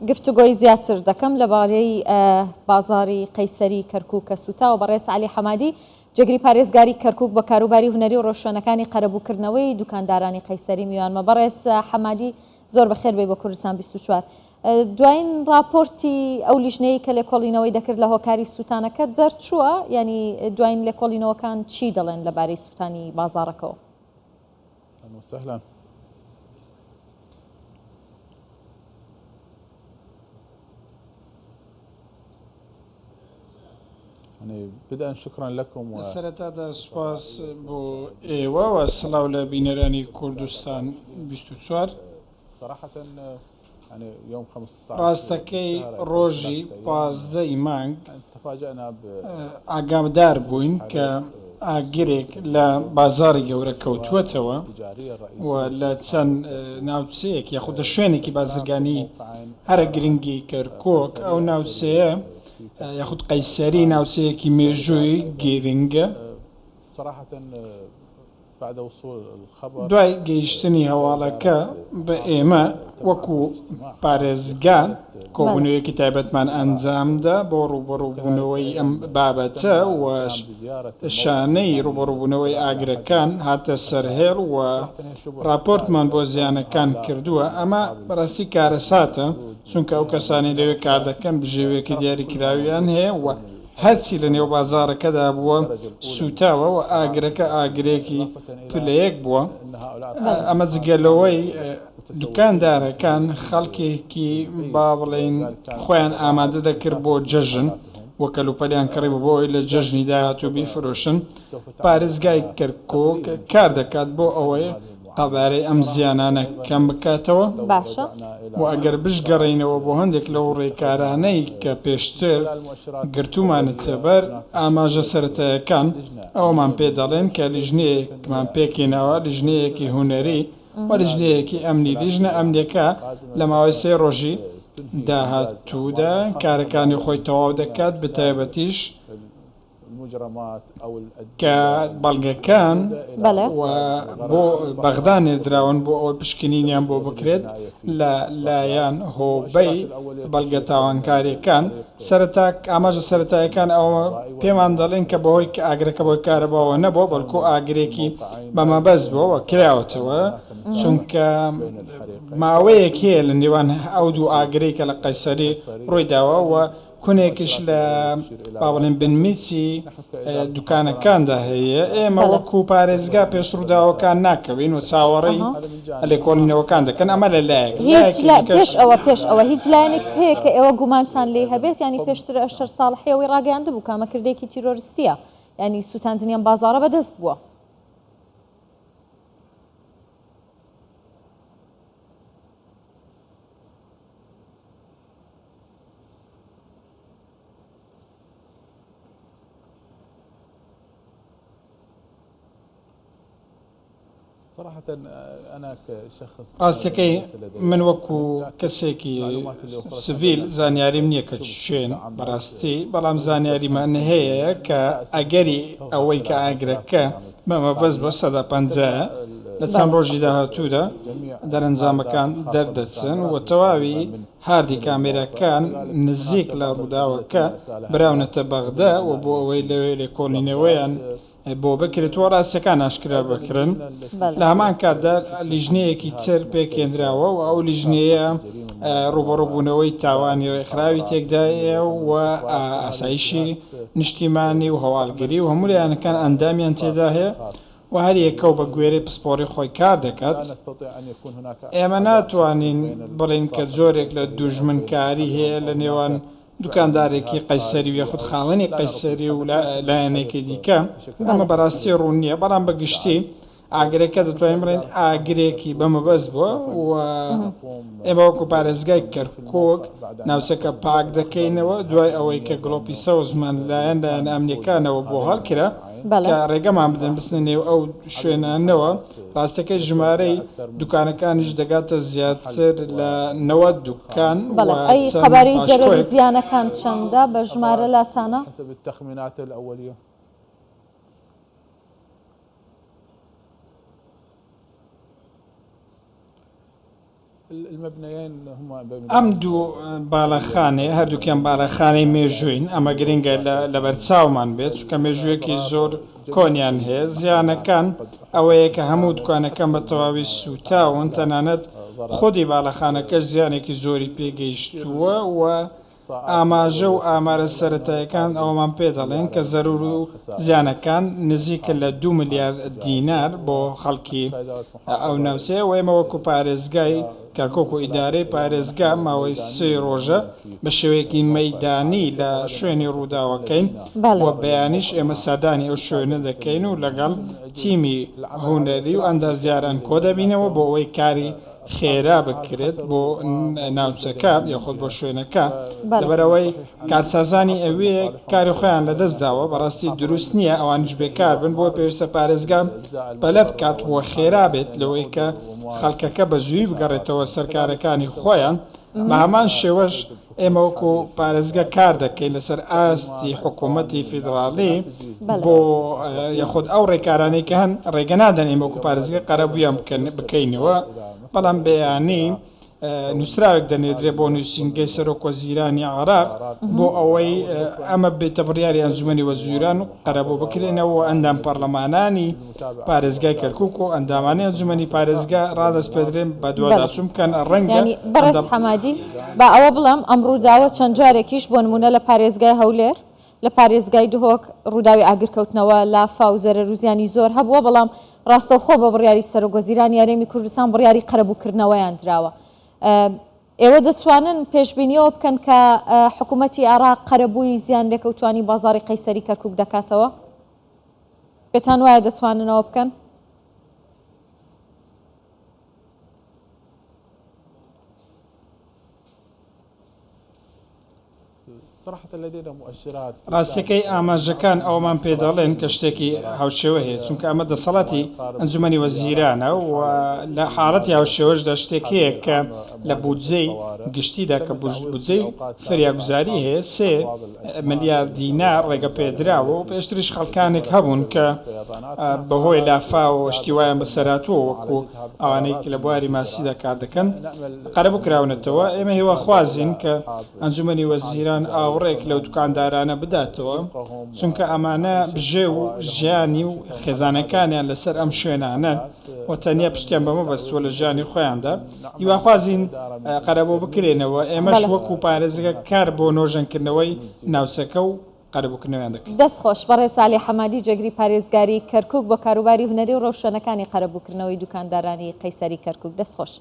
گفتوگۆی زیاتر دەکەم لەبارەی بازاڕی قەیسەری کەرکوک کە سوتاوە، بەڕێز عەلی حەمادی جێگری پارێزگاری کەرکوک بە کاروباری هونەری و ڕێوشوێنەکانی قەرەبووکردنەوەی دوکاندارانی قەیسەری میوانمە. بەڕێز حەمادی زۆر بەخێر بێی بۆ کوردستان 24. دوایین ڕاپۆرتی ئەو لیژنەیە کە لێکۆڵینەوەی دەکرد لە هۆکاری سووتانەکە دەرچووە، ینی دوایین لێکۆڵینەوەکان چی دەڵێن لەبارەی سووتانی بازاڕەکەوە؟ وسهلا. لە سەرەتادا سوپاس بۆ ئێوە و سڵاو لە بینەرانی کوردستان 24. ڕاستەکەی ڕۆژی 15 ی مانگ ئاگادار بووین کە ئاگرێک لە بازاڕی گەورە کەوتووەتەوە و لە چەند ناوچەیەک یاخود لە شوێنێکی بازرگانی هەرە گرنگی کەرکوک ئەو ناوچەیە یاخود قەیسەری ناوچەیەکی مێژووی گرنگە. دوای گەیشتنی هەواڵەکە بە ئێمە وەکو پارێزگا کۆبوونەوەیەکی تایبەتمان ئەنجامدا بۆ ڕووبەڕووبوونەوەی ئەم بابەتە و شانەی ڕووبەڕووبوونەوەی ئاگرەکان هاتە سەرهێڵ و ڕاپۆرتمان بۆ زیانەکان کردووە، ئەمە بەڕاستی کارەساتە چونکە ئەو کەسانەی لەوێ کاردەکەن بژێویەکی دیاریکراویان هەیە و هەرچی لە نێو بازاڕەکەدا بووە سووتاوە و ئاگرەکە ئاگرێکی پلە یەک بووە، ئەمە جگە لەوەی دوکاندارەکان خەڵکێکی با بڵێین خۆیان ئامادە دەکرد بۆ جەژن و کەلوپەلیان کڕیبوو بۆ ئەوەی لە جەژنی داهاتوو بیفرۆشن، پارێزگای کەرکوک کار دەکات بۆ ئەوەی قەبارەی ئەم زیانانە کەم بکاتەوە باشە. و ئەگەر بشگەڕێینەوە بۆ هەندێک لەو ڕێکارانەی کە پێشتر گرتوومانەتە بەر، ئاماژە سەرەتایەکان ئەوەمان پێ دەڵێن کە لیژنەیەکمان پێکهێناوە، لیژنەیەکی هونەری و لیژنەیەکی ئەمنی، لیژنە ئەمنیەکە لە ماوەی سێ ڕۆژی داهاتوودا کارەکانی خۆی تەواو دەکات، بەتایبەتیش کە بەڵگەکان و بۆ بەغدا نێردراون بۆ ئەوەی پشکنینیان بۆ بکرێت لە لایەن هۆبەی بەڵگە تاوانکاریەکان سەرەتا ئاماژە سەرەتایەکان ئەوە پێمان دەڵێن کە بەهۆی ئاگرەکە بۆی کارەباوە نەبووە بەڵکو ئاگرێکی بە مەبەست بووە کراوەتەوە چونکە ماوەیەک هەیە لە نێوان ئەو دوو ئاگرەی کە لە قەیسەری ڕوویداوە و کونێکیش لە با بڵێین بنمیچی دوکانەکاندا هەیە، ئێمە وەکو پارێزگا پێش ڕووداوەکان ناکەوین و چاوەڕێی لێکۆڵینەوەکان دەکەن، ئەمە لە لایەک. هیچ پێش ئەوە پێش ئەوە هیچ لایەنێک هەیە کە ئێوە گومانتان لێی هەبێت؟ یانی پێشتر ئەشتەر ساڵحی ئەوەی ڕاگەیاندبوو کە ئەمە کردەیەکی تیرۆرستییە، یانی سووتاندنی ئەم بازاڕە بەدەست بووە. ڕاستەکەی من وەکو کەسێکی سڤیل زانیاریم نییە کە شوێن بەڕاستی بەڵام زانیاریمان هەیە کە ئەگەری ئەوەی کە ئاگرەکە بە مەبەست بۆ سەدا پەنجایە لە چەند ڕۆژی داهاتوودا دەرەنجامەکان دەردەچن و تەواوی هاردی کامێراکان نزیک لە ڕووداوەکە براونەتە بەغدا و بۆ ئەوەی لەوێ لێکۆڵینەوەیان بۆ بکرێت و ڕاستیەکان ئاشکرا بکرن. لە هەمان کاتدا لیژنەیەکی تر پێکهێنراوە و ئەو لیژنەیە ڕووبەڕووبوونەوەی تاوانی ڕێکخراوی تێکدایە و ئاسایشی نیشتیمانی و هەواڵگری و هەموو لایەنەکان ئەندامیان تێدا هەیە و هەر یەکەو بە گوێرەی پسپۆڕی خۆی کار دەکات. ئێمە ناتوانین بڵێین کە جۆرێک لە دوژمنکاری هەیە لە نێوان دوکاندارێکی قەیسەری و یاخود خاوەنی قەیسەری و لایەنێکی دیکە، ئەمە بەڕاستی ڕوون نییە، بەڵام بە گشتی ئاگرەکە دەتوانین بڵێین ئاگرێکی بە مەبەست بووە و ئێمە وەکو پارێزگای کەرکوک ناوچەکە پاک دەکەینەوە دوای ئەوەی کە گڵۆپی سەوزمان لایەن لایەنە ئەمنیەکانەوە بۆ هەڵکرا کە ڕێگەمان بدەن بچنە نێو ئەو شوێنانەوە، ڕاستەکەی ژمارەی دوکانەکانیش دەگاتە زیاتر لە 90 دوکان و بەڵێ ئەی چەند قەبارەی زەرەر و پاشکۆیەک. زیانەکان چەندە بە ژمارە لاتانە؟ ئەم دوو باڵەخانەیە هەردووکیان باڵەخانەی مێژووین، ئەمە گرنگە لەبەرچاومان بێت، چونکە مێژوویەکی زۆر کۆنیان هەیە، زیانەکان ئەوەیە کە هەموو دوکانەکان بە تەواوی سووتاون، تەنانەت خودی باڵەخانەکەش زیانێکی زۆری پێگەیشتووە و ئاماژە و ئامارە سەرەتاییەکان ئەوەمان پێ دەڵێن کە زەرور و زیانەکان نزیکە لە دوو ملیار دینار بۆ خەڵکی ئەو ناوچەیە و ئێمە وەکو پارێزگای کەرکوک و ئیدارەی پارێزگا ماوەی سێ ڕۆژە بە شێوەیەکی مەیدانی لە شوێنی ڕووداوەکەین و بەیانیش ئێمە سەردانی ئەو شوێنە دەکەین و لەگەڵ تیمی هونەری و ئەندازیاران کۆدەبینەوە بۆ ئەوەی کاری خێرا بکرێت بۆ ناوچەکە یاخود بۆ شوێنەکە لەبەرئەوەی کارسازانی ئەوێ کاری خۆیان لەدەست داوە بەڕاستی دروست نییە ئەوانیش بێکار بن بۆ پێویستە پارێزگا پەلە بکات و خێرا بێت لەوەی کە خەڵکەکە بە زووی بگەڕێتەوە سەر کارەکانی خۆیان بە هەمان شێوەش ئێمە وەکو پارێزگا کار دەکەین لەسەر ئاستی حکوومەتی فیدراڵی بۆ یاخود ئەو ڕێکارانەی کە هەن ڕێگە نادەن ئێمە وەکو پارێزگا قەرەبوویان بکەینەوە، بەڵام بەیانی نووسراوێک دەنێردرێت بۆ نووسینگەی سەرۆک وەزیرانی عێراق بۆ ئەوەی ئەمە بێتە بڕیاری ئەنجومەنی وەزیران و قەرەبوو بکرێنەوە و ئەندام پەرلەمانانی پارێزگای کەرکوک و ئەندامانی ئەنجومەنی پارێزگا ڕادەسپێردرێن بەدواداچوون بکەن ڕەنگە یانی بەڕێز حەمادی با ئەوە بڵێم ئەم ڕووداوە چەند جارێکیش بۆ نموونە لە پارێزگای هەولێر لە پارێزگای دهۆک ڕووداوی ئاگرکەوتنەوە، لافاو، زەرەر و زیانی زۆر هەبووە، بەڵام ڕاستەوخۆ بە بڕیاری سەرۆکوەزیرانی هەرێمی کوردستان بڕیاری قەرەبووکردنەوەیان دراوە. ئێوە دەتوانن پێشبینی ئەوە بکەن کە حکوومەتی عێراق قەرەبووی زیانلێکەوتووانی بازاڕی قەیسەری کەرکووک دەکاتەوە؟ پێتان وایە دەتوانن ئەوە بکەن؟ ڕاستیەکەی ئاماژەکان ئەوەمان پێ دەڵێن کە شتێکی هاوشێوە هەیە، چونکە ئەمە دەسەڵاتی ئەنجومەنی وەزیرانە و لە حاڵەتی هاوشێوەشدا شتێک هەیە کە لە بودجەی گشتیدا کە بودجەی فریاگوزاری هەیە 3 ملیار دینار ڕێگە پێدراوە و پێشتریش خەڵکانێک هەبوون کە بەهۆی لافاوەوە شتی وایان بەسەرهاتووە وەکو ئەوانەی لە بواری ماسیدا کار دەکەن قەرەبوو کراونەتەوە، ئێمە هیواخوازین کە ئەنجومەنی وەزیران ئاوڕێک لەو دوکاندارانە بداتەوە، چونکە ئەمانە بژێو و ژیانی و خێزانەکانیان لەسەر ئەم شوێنانەن و تەنیا پشتیان بەمە بەستووە لە ژیانی خۆیاندا، هیواخوازین قەرەبوو بکرێنەوە، ئێمەش وەکو پارێزگا کار بۆ نۆژەنکردنەوەی ناوچەکە و قەرەبووکردنەوەیان دەکەین. دەست خۆش بەڕێز عەلی حەمادی جێگری پارێزگاری کەرکوک بۆ کاروباری هونەری و ڕێوشوێنەکانی قەرەبووکردنەوەی دوکاندارانی قەیسەری کەرکوک دەست خۆش.